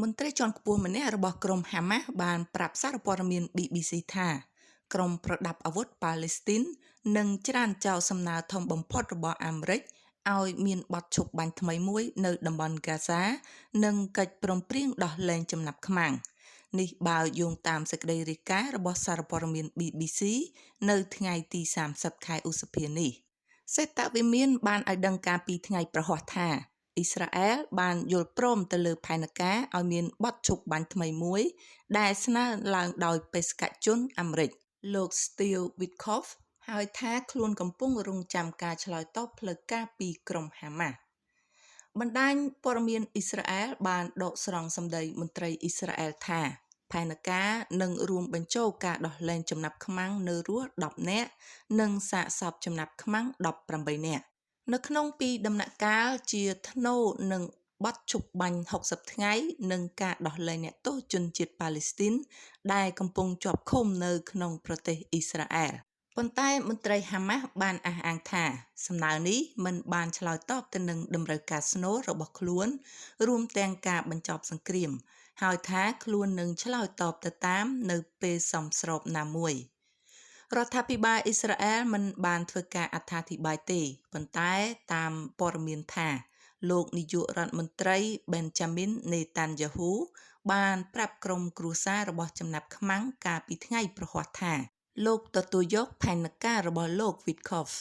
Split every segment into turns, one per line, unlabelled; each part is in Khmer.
មន្ត្រីជាន់ខ្ពស់ម្នាក់របស់ក្រុមហាម៉ាស់បានប្រាប់សារព័ត៌មាន BBC ថាក្រុមប្រដាប់អាវុធប៉ាឡេស្ទីននឹងច្រានចោលសំណើធំបំផុតរបស់អាមេរិកឲ្យមានបទឈប់បាញ់ថ្មីមួយនៅតំបន់ហ្គាហ្សានិងកិច្ចព្រមព្រៀងដោះលែងចំណាប់ខ្មាំងនេះបើយោងតាមសេចក្តីរាយការណ៍របស់សារព័ត៌មាន BBC នៅថ្ងៃទី30ខែឧសភានេះសេតវិមានបានឲ្យដឹងកាលពីថ្ងៃព្រហស្បតិ៍ថាអ៊ីស្រាអែលបានយល់ព្រមទៅលើផែនការឲ្យមានបទឈប់បាញ់ថ្មីមួយដែលស្នើឡើងដោយបេសកជនអាមេរិកលោក Steve Witkoff ហើយថាខ្លួនកំពុងរង់ចាំការឆ្លើយតបផ្លូវការពីក្រុមហាម៉ាស់បណ្ដាញព័ត៌មានអ៊ីស្រាអែលបានដកស្រង់សម្ដីមន្ត្រីអ៊ីស្រាអែលថាផែនការនឹងរួមបញ្ចូលការដោះលែងចំណាប់ខ្មាំងនៅរស់10នាក់និងសាកសពចំណាប់ខ្មាំង18នាក់នៅក្នុងពីរដំណាក់កាលជាថ្នូរនឹងបទឈប់បាញ់60ថ្ងៃនិងការដោះលែងអ្នកទោសជនជាតិប៉ាឡេស្ទីនដែលកំពុងជាប់ឃុំនៅក្នុងប្រទេសអ៊ីស្រាអែលប៉ុន្តែមន្ត្រីហាម៉ាស់បានអះអាងថាសំណើនេះមិនបានឆ្លើយតបទៅនឹងតម្រូវការស្នូលរបស់ខ្លួនរួមទាំងការបញ្ចប់សង្គ្រាមហើយថាខ្លួននឹងឆ្លើយតបទៅតាមនៅពេលសមស្របណាមួយរដ្ឋាភិបាលអ៊ីស្រាអែលមិនបានធ្វើការអត្ថាធិប្បាយទេប៉ុន្តែតាមព័ត៌មានថាលោកនាយករដ្ឋមន្ត្រីបេនចាមីន នេតាន់យ៉ាហ៊ូបានប្រាប់ក្រុមគ្រួសាររបស់ចំណាប់ខ្មាំងកាលពីថ្ងៃព្រហស្បតិ៍ថាលោកទទួលយកផែនការរបស់លោក Witkoff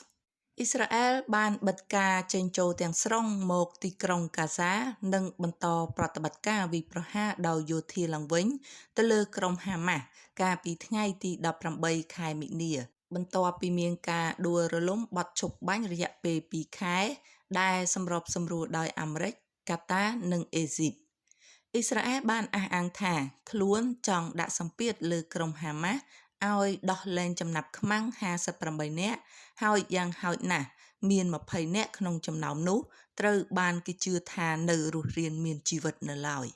អ៊ីស្រាអែលបានបិទការចេញចូលទាំងស្រុងមកទីក្រុងកាហ្សានិងបន្តប្រតិបត្តិការវាយប្រហារដោយយោធាឡើងវិញទៅលើក្រុមហាម៉ាស់កាលពីថ្ងៃទី18ខែមីនាបន្ទាប់ពីមានការដួលរលំបទឈប់បាញ់រយៈពេល2ខែដែលសម្របសម្រួលដោយអាមេរិកកាតានិងអេស៊ីបអ៊ីស្រាអែលបានអះអាងថាខ្លួនចង់ដាក់សម្ពាធលើក្រុមហាម៉ាស់ឲ្យដោះលែងចំណាប់ខ្មាំង58នាក់ហើយយ៉ាងហោចណាស់មាន20នាក់ក្នុងចំណោមនោះត្រូវបានគេជឿថានៅរស់រានមានជីវិតនៅឡើយ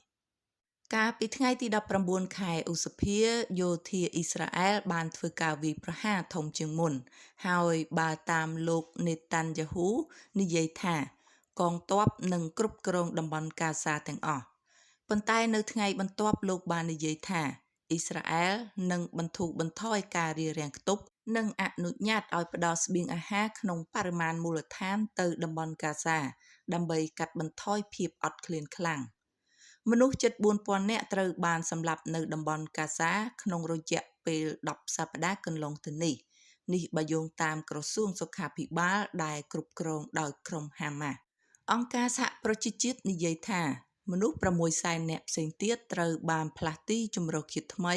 កាលពីថ្ងៃទី19ខែឧសភាយោធាអ៊ីស្រាអែលបានធ្វើការវាយប្រហារធំជាងមុនហើយបើតាមលោកនេតាន់យ៉ាហ៊ូនិយាយថាកងទ័ពនឹងគ្រប់គ្រងតំបន់កាហ្សាទាំងអស់ប៉ុន្តែនៅថ្ងៃបន្ទាប់លោកបាននិយាយថាអ៊ីស្រាអែលនឹងបន្ធូរបន្ថយការរារាំងខ្ទប់និងអនុញ្ញាតឲ្យផ្ដល់ស្បៀងអាហារក្នុងបរិមាណមូលដ្ឋានទៅតំបន់កាហ្សាដើម្បីកាត់បន្ថយភាពអត់ឃ្លានខ្លាំងមនុស្សជិត4000នាក់ត្រូវបានសម្លាប់នៅតំបន់កាហ្សាក្នុងរយៈពេល10សប្តាហ៍កន្លងទៅនេះនេះបើយោងតាមក្រសួងសុខាភិបាលដែលគ្រប់គ្រងដោយក្រុមហាម៉ាស់អង្គការសហប្រជាជាតិនិយាយថាមនុស្ស6សែននាក់ផ្សេងទៀតត្រូវបានផ្លាស់ទីជម្រកជាថ្មី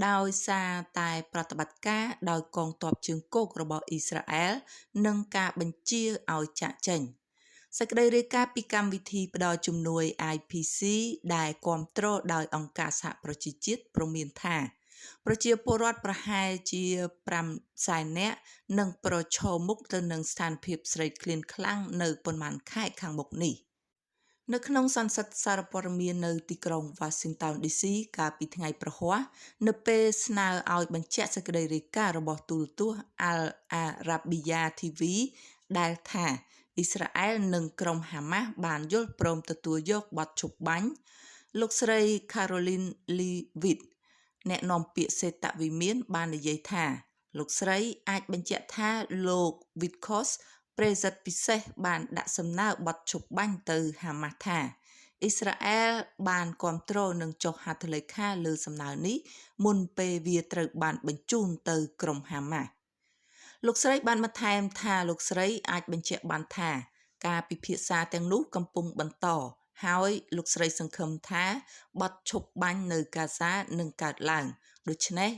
ដោយសារតែប្រតិបត្តិការដោយកងទ័ពជើងគោករបស់អ៊ីស្រាអែលនិងការបញ្ជាឲ្យចាកចេញសេចក្តីរាយការណ៍ពីកម្មវិធីផ្ដល់ជំនួយ IPC ដែលគាំទ្រដោយអង្គការសហប្រជាជាតិព្រមានថាប្រជាពលរដ្ឋប្រហែលជា5សែននាក់នឹងប្រឈមមុខទៅនឹងស្ថានភាពស្រេកឃ្លានខ្លាំងនៅប៉ុន្មានខែខាងមុខនេះនៅក្នុងសន្និសីទសារព័ត៌មាននៅទីក្រុង Washington DC កាលពីថ្ងៃព្រហស្បតិ៍នៅពេលស្នើឲ្យបញ្ជាក់សេចក្តីរាយការណ៍របស់ទូរទស្សន៍ Al Arabiya TV ដែលថាអ៊ីស្រាអែលនិងក្រុមហាម៉ាស់បានយល់ព្រមទទួលយកបទឈប់បាញ់លោកស្រី Caroline Leavitt អ្នកនាំពាក្យសេតវិមានបាននិយាយថាលោកស្រីអាចបញ្ជាក់ថាលោក Witkoff ប្រេសិតពិសេសបានដាក់សំណើបទឈប់បាញ់ទៅហាម៉ាស់ថាអ៊ីស្រាអែលបានគាំទ្រនិងចុះហត្ថលេខាលើសំណើនេះមុនពេលវាត្រូវបានបញ្ជូនទៅក្រុមហាម៉ាស់លោកស្រីបានបន្ថែមថាលោកស្រីអាចបញ្ជាក់បានថាការពិភាក្សាទាំងនោះកំពុងបន្តហើយលោកស្រីសង្ឃឹមថាបទឈប់បាញ់នៅកាហ្សានឹងកើតឡើងដូច្នេះ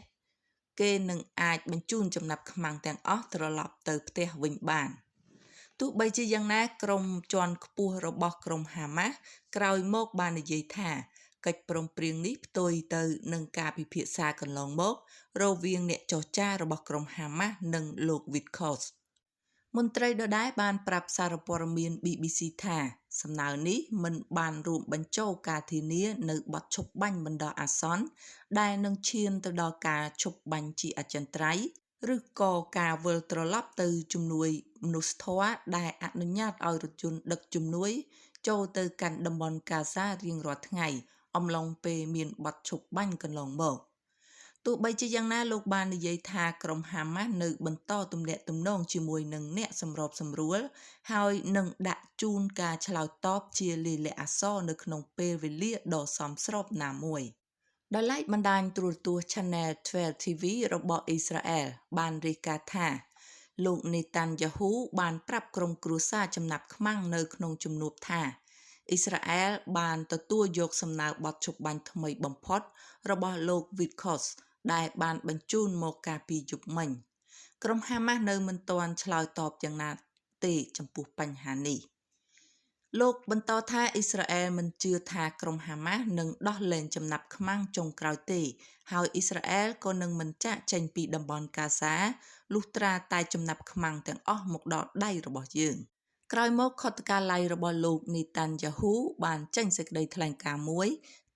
គេនឹងអាចបញ្ជូនចំណាប់ខ្មាំងទាំងអស់ត្រឡប់ទៅផ្ទះវិញបានទោះបីជាយ៉ាងណាក្រុមជាន់ខ្ពស់របស់ក្រុមហាម៉ាស់ក្រោយមកបាននិយាយថាកិច្ចព្រមព្រៀងនេះផ្ទុយទៅនឹងការពិភាក្សាកន្លងមករវាងអ្នកចរចារបស់ក្រុមហាម៉ាស់និងលោក Witkoff មន្ត្រីដដែលបានប្រាប់សារព័ត៌មាន BBC ថាសំណើនេះមិនបានរួមបញ្ចូលការធានានូវបទឈប់បាញ់បណ្ដោះអាសន្នដែលនឹងឈានទៅដល់ការឈប់បាញ់ជាអចិន្ត្រៃយ៍ឬក៏ការវិលត្រឡប់ទៅជំនួយមនុស្សធម៌ដែលអនុញ្ញាតឲ្យរថយន្តដឹកជំនួយចូលទៅកាន់តំបន់កាហ្សារៀងរាល់ថ្ងៃ អំឡុងពេលមានបទឈប់បាញ់កន្លងមក។ ទោះបីជាយ៉ាងណាលោកបាននិយាយថាក្រុមហាម៉ាស់នៅបន្តទំនាក់ទំនងជាមួយនឹងអ្នកសម្របសម្រួល ហើយនឹងដាក់ជូនការឆ្លើយតបជាលាយលក្ខណ៍អក្សរនៅក្នុងពេលវេលាដ៏សមស្របណាមួយ។ ដោយឡែកបណ្ដាញទូរទស្សន៍ Channel 12 TV របស់អ៊ីស្រាអែលបានរាយការណ៍ថា លោកនេតាន់យ៉ាហ៊ូបានប្រាប់ក្រុមគ្រួសារចំណាប់ខ្មាំងនៅក្នុងជំនួបថា អ៊ីស្រាអែលបានទទួលយកសំណើបទឈប់បាញ់ថ្មីបំផុតរបស់លោកវីតខូសដែលបានបញ្ជូនមកកាលពីយប់មិញ។ ក្រុមហាម៉ាស់នៅមិនទាន់ឆ្លើយតបយ៉ាងណាទេចំពោះបញ្ហានេះ។ លោកបន្តថាអ៊ីស្រាអែលមិនជឿថាក្រុមហាម៉ាស់នឹងដោះលែងចំណាប់ខ្មាំងចុងក្រោយទេ ហើយអ៊ីស្រាអែលក៏នឹងមិនចាកចេញពីតំបន់ហ្គាហ្សាលុះត្រាតែចំណាប់ខ្មាំងទាំងអស់មកដល់ដៃរបស់យើង។ ក្រោយមកខុទ្ទកាល័យរបស់លោកនេតាន់យ៉ាហ៊ូបានចេញសេចក្តីថ្លែងការណ៍មួយ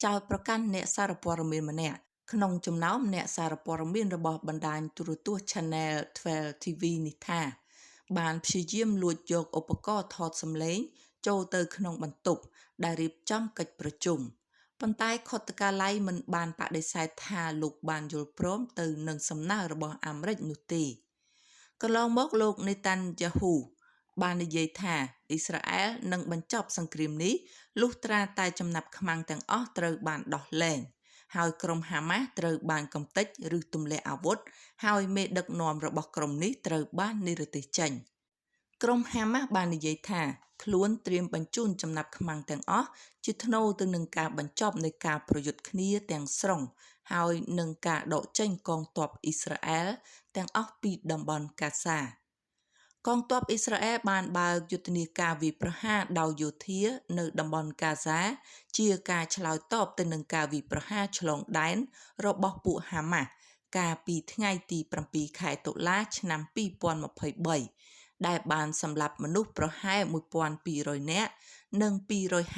ចោទប្រកាន់អ្នកសារព័ត៌មានម្នាក់ក្នុងចំណោមអ្នកសារព័ត៌មានរបស់បណ្ដាញទូរទស្សន៍ Channel 12 TV នេះថា បានព្យាយាមលួចយកឧបករណ៍ថតសំឡេងចូលទៅក្នុងបន្ទប់ដែលរៀបចំកិច្ចប្រជុំ ប៉ុន្តែខុទ្ទកាល័យមិនបានបដិសេធថាលោកបានយល់ព្រមទៅនឹងសំណើរបស់អាមេរិកនោះទេ។ កន្លងមកលោកនេតាន់យ៉ាហ៊ូបាននិយាយថាអ៊ីស្រាអែលនឹងបញ្ចប់សង្គ្រាមនេះលុះត្រាតែចំណាប់ខ្មាំងទាំងអស់ត្រូវបានដោះលែង ហើយក្រុមហាម៉ាស់ត្រូវបានកម្ទេចឬទម្លាក់អាវុធ ហើយមេដឹកនាំរបស់ក្រុមនេះត្រូវបាននិរទេសចេញ។ ក្រុមហាម៉ាស់បាននិយាយថាខ្លួនត្រៀមបញ្ជូនចំណាប់ខ្មាំងទាំងអស់ជាថ្នូរទៅនឹងការបញ្ចប់នៃការប្រយុទ្ធគ្នាទាំងស្រុង ហើយនឹងការដកចេញកងទ័ពអ៊ីស្រាអែលទាំងអស់ពីតំបន់ហ្គាហ្សា។ កងទ័ពអ៊ីស្រាអែលបានបើកយុទ្ធនាការវាយប្រហារដោយយោធានៅតំបន់ហ្គាហ្សាជាការឆ្លើយតបទៅនឹងការវាយប្រហារឆ្លងដែនរបស់ពួកហាម៉ាស់កាលពីថ្ងៃទី7ខែតុលាឆ្នាំ2023ដែលបានសម្លាប់មនុស្សប្រហែល1200នាក់និង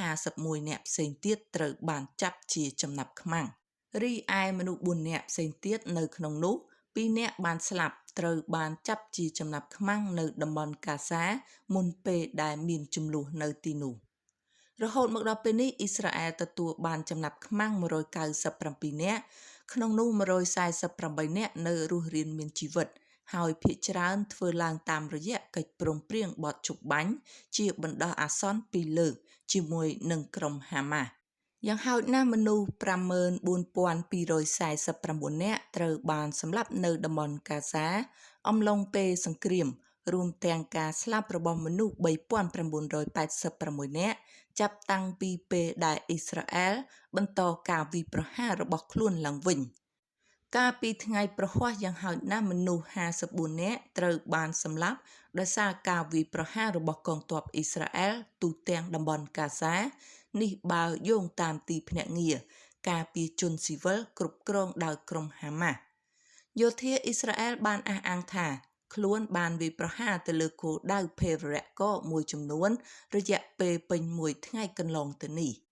251នាក់ផ្សេងទៀតត្រូវបានចាប់ជាចំណាប់ខ្មាំង។ រីឯមនុស្ស4នាក់ផ្សេងទៀតនៅក្នុងនោះ2នាក់បានស្លាប់ត្រូវបានចាប់ជាចំណាប់ខ្មាំងនៅតំបន់ហ្គាហ្សាមុនពេលដែលមានជម្លោះនៅទីនោះ។ រហូតមកដល់ពេលនេះអ៊ីស្រាអែលទទួលបានចំណាប់ខ្មាំង197នាក់ក្នុងនោះ148នាក់នៅរស់រានមានជីវិត ហើយភាគច្រើនធ្វើឡើងតាមរយៈកិច្ចព្រមព្រៀងបទឈប់បាញ់ជាបណ្ដោះអាសន្នពីរលើកជាមួយនឹងក្រុមហាម៉ាស់។ យ៉ាងហោចណាស់មនុស្ស54249នាក់ត្រូវបានសម្លាប់នៅតំបន់ហ្គាហ្សាអំឡុងពេលសង្គ្រាម រួមទាំងការស្លាប់របស់មនុស្ស3986នាក់ចាប់តាំងពីពេលដែលអ៊ីស្រាអែលបន្តការវាយប្រហាររបស់ខ្លួនឡើងវិញ។ កាលពីថ្ងៃព្រហស្បតិ៍យ៉ាងហោចណាស់មនុស្ស54នាក់ត្រូវបានសម្លាប់ដោយសារការវាយប្រហាររបស់កងទ័ពអ៊ីស្រាអែលទូទាំងតំបន់ហ្គាហ្សានេះបើយោងតាមទីភ្នាក់ងារការពារជនស៊ីវិលគ្រប់គ្រងដោយក្រុមហាម៉ាស់។ យោធាអ៊ីស្រាអែលបានអះអាងថាខ្លួនបានវាយប្រហារទៅលើគោលដៅភេរវករមួយចំនួនរយៈពេលពេញមួយថ្ងៃកន្លងទៅនេះ។